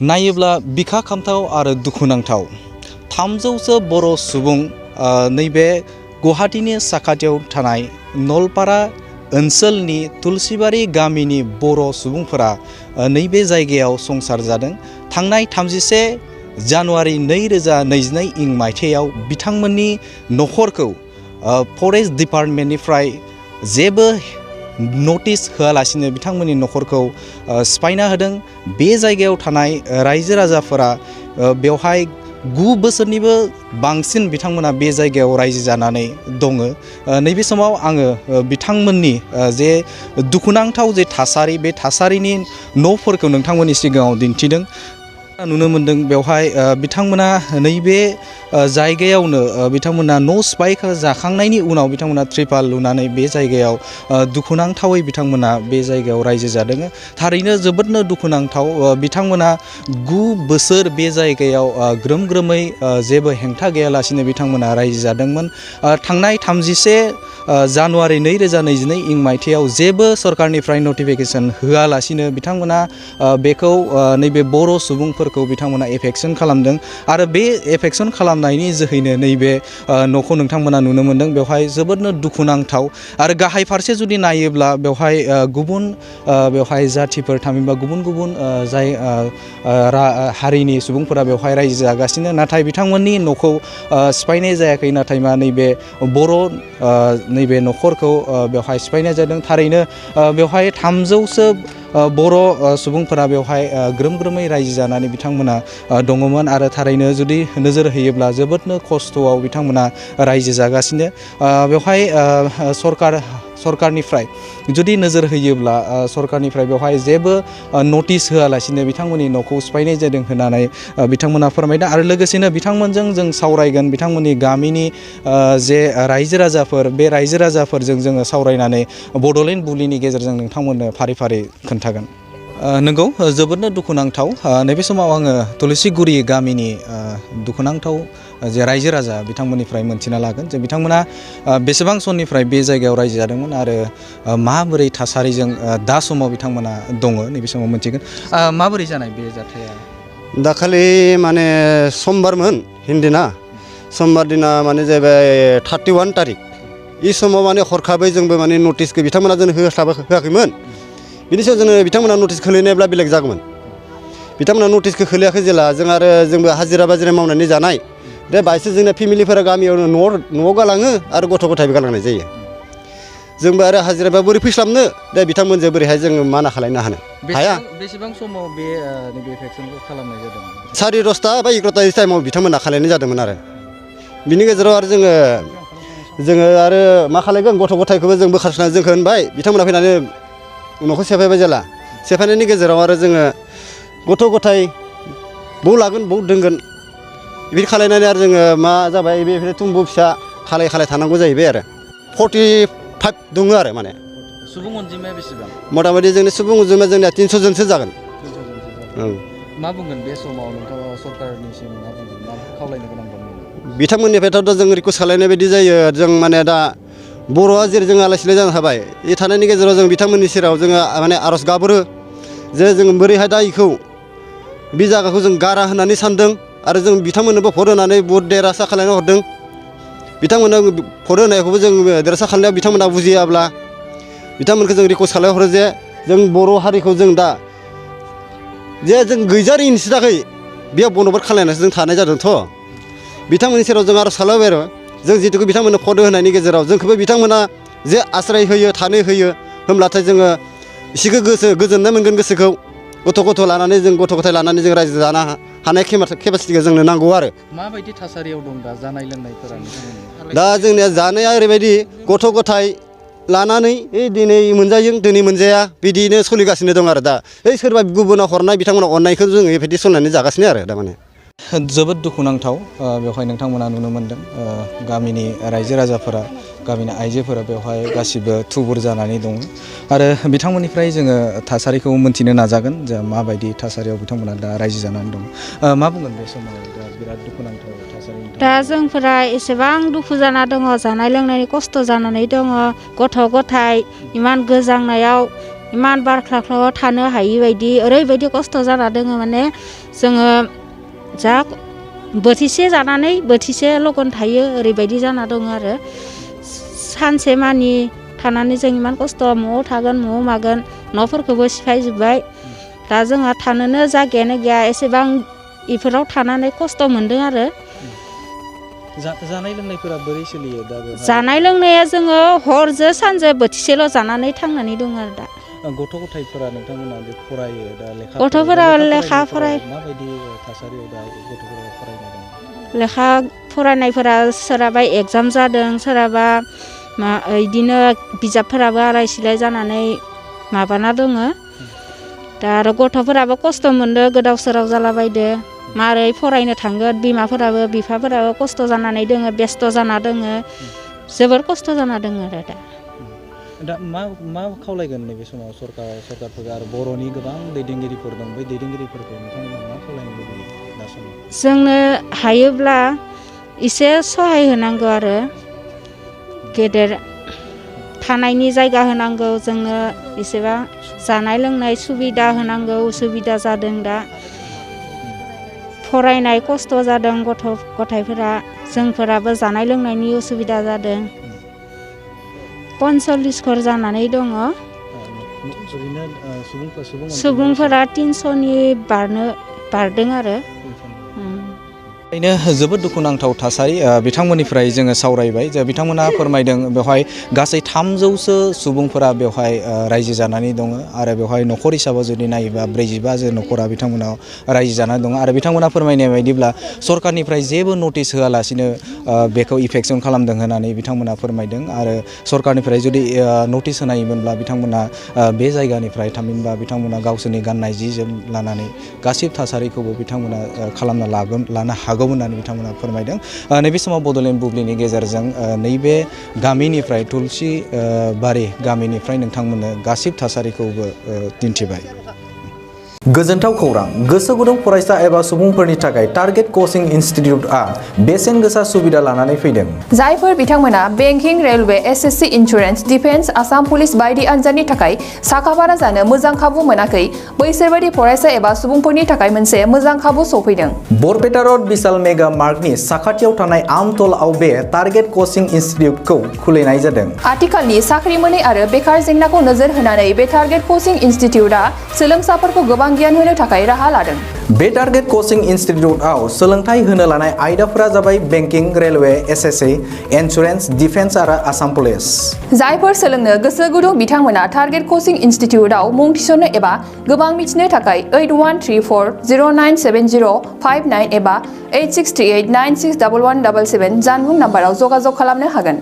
नायोब्ला बिखा खामथाव आरो दुखुनांथाव 300सो बर' सुबुं नैबे गुवाहाटीनि साखाथियाव थानाय नलपारा ओनसोलनि तुलसीबारी गामिनि बर' सुबुंफोरा नैबे जायगायाव संसार जादों। थांनाय 31 जानुवारि 2022 इं मायथाइयाव बिथांमोननि नखरखौ फरेस्ट डिपार्टमेन्टनिफ्राय जेबो नटिस होआलासिनो बिथांमोननि नखरखौ सिफायना होदों। बे जायगायाव थानाय रायजो राजाफोरा बेवहाय 9 बोसोरनिबो बांसिन बिथांमोना बे जायगायाव रायजो जानानै दङ। नैबे समाव आङो बिथांमोननि जे दुखुनांथाव जे थासारि बे थासारिनि न'फोरखौ नोंथांमोननि सिगाङाव दिन्थिदों। नुनो मोनदों बेवहाय बिथांमोना नैबे जायगायावनो बिथांमोना न' सिफाय जाखांनायनि उनाव बिथांमोना त्रिपाल लुनानै बे जायगायाव दुखुनांथावै बिथांमोना बे जायगायाव रायजो जादों। थारैनो जोबोदनो दुखुनांथाव बिथांमोना 9 बोसोर बे जायगायाव ग्रोम ग्रोमै जेबो हेंथा गैयालासिनो बिथांमोना रायजो जादोंमोन। थांनाय 31 जानुवारि 2022 इं मायथाइयाव जेबो सरकारनिफ्राय नटिफिकेसन होआलासिनो बिथांमोना बेखौ नैबे बर' सुबुंफोरखौ बिथांमोना एफेक्सन खालामदों आरो बे एफेक्सन खालामनायनि जोहैनो नैबे न'खौ नोंथांमोना नुनो मोनदों। बेवहाय जोबोदनो दुखुनांथाव आरो गाहाय फारसे जुदि नायोब्ला बेवहाय गुबुन बेवहाय जाथिफोर थामहिनबा गुबुन गुबुन जाय हारिनि सुबुंफोरा बेवहाय रायजो जागासिनो, नाथाय बिथांमोननि न'खौ सिफायनाय जायाखै, नाथाय मा नैबे बर' नैबे नखरखौ बेवहाय सिफायनाय जादों। थारैनो बेवहाय 300सो बर' सुबुंफोरा बेवहाय ग्रोम ग्रोमै रायजो जानानै बिथांमोना दङमोन आरो थारैनो जुदि नोजोर होयोब्ला जोबोदनो खस्थ'आव बिथांमोना रायजो जागासिनो। बेवहाय सरकारनिफ्राय जुदि नोजोर होयोब्ला सरकारनिफ्राय बेवहाय जेबो नटिस होआलासिनो बिथांमोननि न'खौ सिफायनाय जादों होननानै बिथांमोना फोरमायदों आरो लोगोसेनो बिथांमोनजों जों सावरायगोन। बिथांमोननि गामिनि जे रायजो राजाफोर, बे रायजो राजाफोरजों जोङो सावरायनानै बड'लेण्ड बुब्लिनि गेजेरजों नोंथांमोननो फारि फारि खोन्थागोन। नंगौ, जोबोदनो दुखुनांथाव। नैबे समाव आङो तुलसीगुरि गामिनि दुखुनांथाव जे रायजो राजा बिथांमोननिफ्राय मोनथिना लागोन जे बिथांमोना बेसेबां समनिफ्राय बे जायगायाव रायजो जादोंमोन आरो माबोरै थासारिजों दा समाव बिथांमोना दङ नैबे समाव मोनथिगोन। माबोरै जानाय बे जाथाया? दाखालि माने समबारमोन हिन्दिना, समबार दिना माने जाहैबाय 31 तारिख। बे समाव माने हरखाबै जोंबो माने नटिसखौ बिथांमोना जोंनो होआखैमोन। बिनि सायाव जोङो बिथांमोना नटिस खोलैनायब्ला बेलेग जागौमोन। बिथांमोना नटिसखौ खोलैयाखै जेला जों आरो जोंबो हाजिरा मावनानै जानाय दे बायसो जोंना फेमिलिफोरा गामियावनो न'आव गालाङो आरो गथ' गथायबो गालांनाय जायो। जोंबो आरो हाजिराबा बोरै फैस्लाबनो दे बिथांमोनजों बोरैहाय जोङो माना खालायनो हाया। बेसेबां समाव बे नैबे एफेक्सनखौ खालामनाय जादों? 10:30 बा 11:00 टाइमाव बिथांमोना खालायनाय जादोंमोन आरो बिनि गेजेराव आरो जोङो आरो मा खालायगोन, गथ' गथायखौबो जों बोखारनानै जोंखौ होनबाय। बिथांमोना फैनानै न'खौ सेफायबाय जेला, सेफायनायनि गेजेराव आरो जोङो गथ' गथाय बौ लागोन बौ दोनगोन बिदि खालायनानै आरो जोङो मा जाबाय बे थुम्बु फिसा खालाय थानांगौ जाहैबाय आरो 45 दङ आरो माने। सुबुं अनजिमाया बेसेबां? मथा-मथि जोंनि सुबुं अनजिमाया जोंनिया 300 जनसो जागोन। 300 जनसो जागोन। मा बुंगोन बे समाव नोंथाङा सरकारनिसिम मा बुंगोन, मा खावलायनो गोनां दं? बिथांमोननिफ्रायथ' जों रिकुवेस्ट खालायनाय बायदि जायो। जों माने दा बर'आ जेरै जों आलाय-सिलाय जानो हाबाय, बे थानायनि गेजेराव जों बिथांमोननि सेराव जोङो माने आर'ज गाबहरो जे जों बोरैहाय दा इखौ बे जायगाखौ जों गारा होननानै सानदों आरो जों बिथांमोननोबो भट होनानै बुहुत देरहासा खालायना हरदों। बिथांमोननो भट होनायखौबो जों देरहासा खालायनायाव बिथांमोना बुजियाब्ला बिथांमोनखौ जों रिकुवेस्ट खालायहरो जे जों बर' हारिखौ जों दा जे जों गैजारिनि थाखाय बेयाव बन'बट खालायनानैसो जों थानाय जादोंथ'। बिथांमोननि सेराव जों आर'ज खालामबाय आरो जों जिहेतु बिथांमोननो भट होनायनि गेजेराव जोंखौबो बिथांमोना जे आश्रय होयो, थानो होयो, होमब्लाथाय जोङो एसेखौ गोजोननाय मोनगोन गोसोखौ। गथ' लानानै जों गथ' गथाय लानानै जों रायजो जानो हानाय केपासिटिखौ जोंनो नांगौ आरो। माबायदि थासारियाव दं दा जानाय लोंनायफोरा? दा जोंनिया जानाया ओरैबायदि गथ' गथाय लानानै दिनै मोनजायो दिनै मोनजाया बिदिनो सोलिगासिनो दं आरो दा सोरबा गुबुनाव हरनाय बिथांमोना अननायखौ जोङो बेबायदि सोलिनानै जागासिनो आरो दामाने। जोबोद दुखुनांथाव। बेवहाय नोंथांमोना नुनो मोनदों गामिनि रायजो राजाफोरा, गामिनि आइजोफोरा बेवहाय गासिबो थुबुर जानानै दङ आरो बिथांमोननिफ्राय जोङो थासारिखौ मोन्थिनो नाजागोन जे माबायदि थासारियाव बिथांमोना दा रायजो जानानै दं। मा बुंगोन बे समाव? दा बिराद दुखुनांथाव थासारि। दा जोंफोरा एसेबां दुखु जाना दङ, जानाय लोंनायनि खस्थ' जानानै दङ, गथ' गथाय इमान गोजांनायाव इमान बारख्लाख्लाव थानो हायि बायदि ओरैबायदि खस्थ' जाना दोङो माने जोङो जा बोथिसे जानानै बोथिसे लगन थायो ओरैबायदि जाना दङ आरो सानसे मानि थानानै जों इमान खस्थ' न'आव थागोन न'आव मागोन न'फोरखौबो सिफायजोब्बाय दा जोंहा थानोनो जायगायानो गैया एसेबां इफोराव थानानै खस्थ' मोनदों आरो जानाय लोंनायफोरा बोरै सोलियो दा बेवहाय? जानाय लोंनाया जोङो हरजो सानजो बोथिसेल' जानानै थांनानै दं आरो दा गथ' गथायफोरा नोंथांमोना जे फरायो दा लेखा गथ'फोरा लेखा माबायदि थासारियाव दा गथ'फोरा फरायनाय दं? लेखा फरायनायफोरा सोरहाबा एगजाम जादों सोरहाबा इदिनो बिजाबफोराबो आलाय सिलाय जानानै माबाना दङ दा आरो गथ'फोराबो खस्थ' मोनदो गोदाव सोराव जालाबायदो मारै फरायनो थांगोन बिमाफोराबो बिफाफोराबो खस्थ' जानानै दोङो बेस्थ' जाना दोङो जोबोर खस्थ' जाना दोङो आरो दा मा खावलायगोन नैबे समाव सरकारफोर आरो बर'नि गोबां दैदेनगिरिफोर दं बै दैदेनगिरिफोरखौ नोंथांमोना मा खावलायनो लुबैयो दा समाव? जोंनो हायोब्ला एसे सहाय होनांगौ आरो गेदेर थानायनि जायगा होनांगौ जोंनो एसेबां जानाय लोंनाय सुबिदा होनांगौ उसुबिदा जादों दा फरायनाय खस्थ' जादों गथ' गथायफोरा जोंफोराबो जानाय लोंनायनि उसुबिदा जादों 45 घर जानानै दङ सुबुंफोरा 300नि बारदों आरो ओरैनो जोबोद दुखुनांथाव थासारि बिथांमोननिफ्राय जोङो सावरायबाय जे बिथांमोना फोरमायदों बेवहाय गासै 300सो सुबुंफोरा बेवहाय रायजो जानानै दङ आरो बेवहाय न'खर हिसाबाव जुदि नायोबा 45 न'खरा बिथांमोनाव रायजो जानानै दङ आरो बिथांमोना फोरमायनाय बायदिब्ला सरकारनिफ्राय जेबो नटिस होआलासिनो बेखौ इफेक्सन खालामदों होननानै बिथांमोना फोरमायदों आरो सरकारनिफ्राय जुदि नटिस होनायमोनब्ला बिथांमोना बे जायगानिफ्राय थामहिनबा बिथांमोना गावसोरनि गाननाय जि जोम लानानै गासिबो थासारिखौबो बिथांमोना खालामना लानो हागौ होननानै बिथांमोना फोरमायदों नैबे समाव बड'लेण्ड बुब्लिनि गेजेरजों नैबे गामिनिफ्राय तुलसि बारि गामिनिफ्राय नोंथांमोननो गासिबो थासारिखौबो दिन्थिबाय। गोजोनथाव खौरां गोसो गुदुं फरायसा एबा सुबुंफोरनि थाखाय टारगेट कचिं इनस्टिट्यूटआ बेसेन गोसा सुबिदा लानानै फैदों। जायफोर बिथांमोना banking railway SSC insurance defence Assam police बायदि आनजादनि थाखाय साखाफारा जानो मोजां खाबु मोनाखै बैसोर बायदि फरायसा एबा सुबुंफोरनि थाखाय मोनसे मोजां खाबु सफैदों। बरपेटा रड बिशाल मेगा मार्टनि साखाथियाव थानाय आमतलाव बे टारगेट कचिं इनस्टिट्यूटखौ खुलिनाय जादों। आथिखालनि साख्रि मोनै आरो बेकार जेंनाखौ नोजोर होनानै बे टारगेट कचिं इनस्टिट्यूटआ सोलोंसाफोरखौ गोबां गियान होनो थाखाय राहा लादों। बे टारगेट कचिं इनस्टिट्यूटआव सोलोंथाइ होनो लानाय आयदाफोरा जाबाय banking railway SSC insurance defence आरो आसाम पुलिस। जायफोर सोलोंनो गोसो गुदुं बिथांमोना टारगेट कचिं इनस्टिट्यूटआव मुं थिसननो एबा गोबां मिथिनो थाखाय 8134097059 एबा 8638961177 जानबुं नाम्बाराव जगाजग खालामनो हागोन।